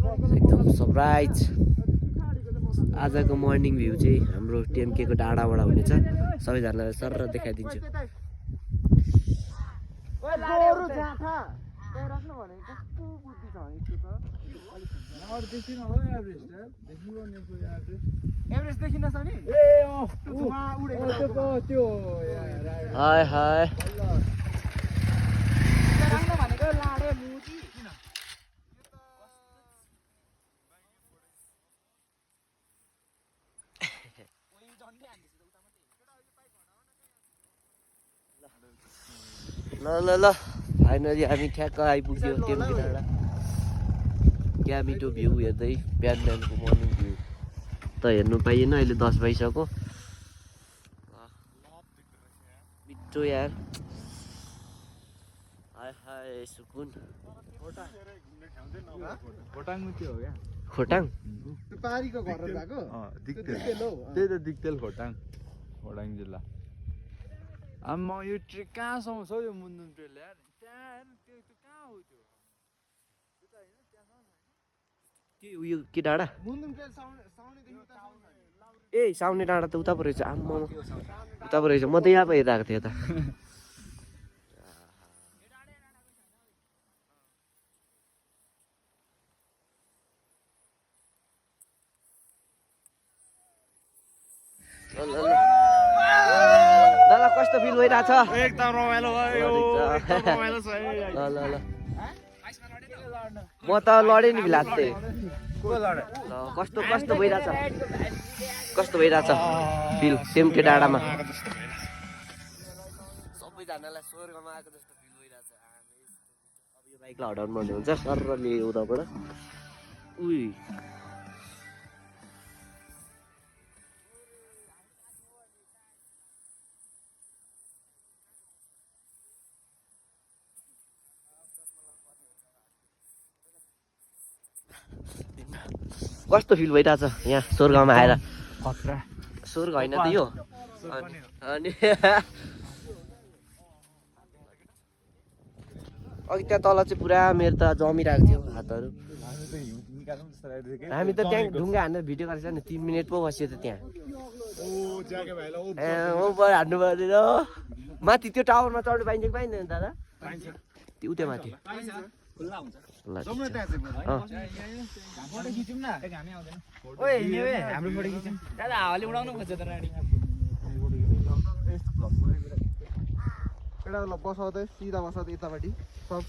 एकदम सरप्राइज आजको morning view चाहिँ हाम्रो टिएमके को डाँडाबाट हुनेछ सबैजनालाई सर देखाइदिन्छु हाय हाय ल ल ल फाइनली हामी ठ्याक्क आइपुग्यो टिएमके डाँडा क्या मिठो भ्यू हेर्दै बिहान बिहानको मर्निङ भ्यू त हेर्नु पाइएन अहिले 10 भइसक्यो मिठो यार हाय हाय सुकुन खोटाङ पारीको घर भएको त्यही त दिक्तेल खोटाङ जिल्ला आम्मा यो ट्रेक कहाँसम्म छ यो मुन्दुम ट्रेल यार त्यहाँ त्यो कहाँ हो त्यो के उयो के डाँडा ए साउने डाँडा त उता पो रहेछ आम्मा उता पो रहेछ म त यहाँ पो हेरिरहेको थिएँ यता दादा कस्तो फिल भइरहेछ एकदम रमाइलो भयो ल ल ल म त लडे नि लात्थे कस्तो कस्तो भइरहेछ फिल टिएमके डाँडामा सबैजनालाई स्वर्गमा आएको जस्तो फिल भइरहेछ अब यो बाइकलाई हटाउनु पर्ने हुन्छ सरले उताबाट उही कस्तो फिल भइरहेछ यहाँ स्वर्गमा आएर स्वर्ग होइन त यो अनि अघि त्यहाँ तल चाहिँ पुरा मेरो त जमिरहेको थियो हातहरू हामी त त्यहाँ ढुङ्गा हान्दा भिडियो गरेको छ नि 3 मिनट पो बस्यो त त्यहाँ हान्नु पर्दैन माथि त्यो टावरमा चढ्नु पाइन्छ कि पाइँदैन दादा त्यो माथि बसाउँदै सिधा बसाउँदै यतापट्टि सब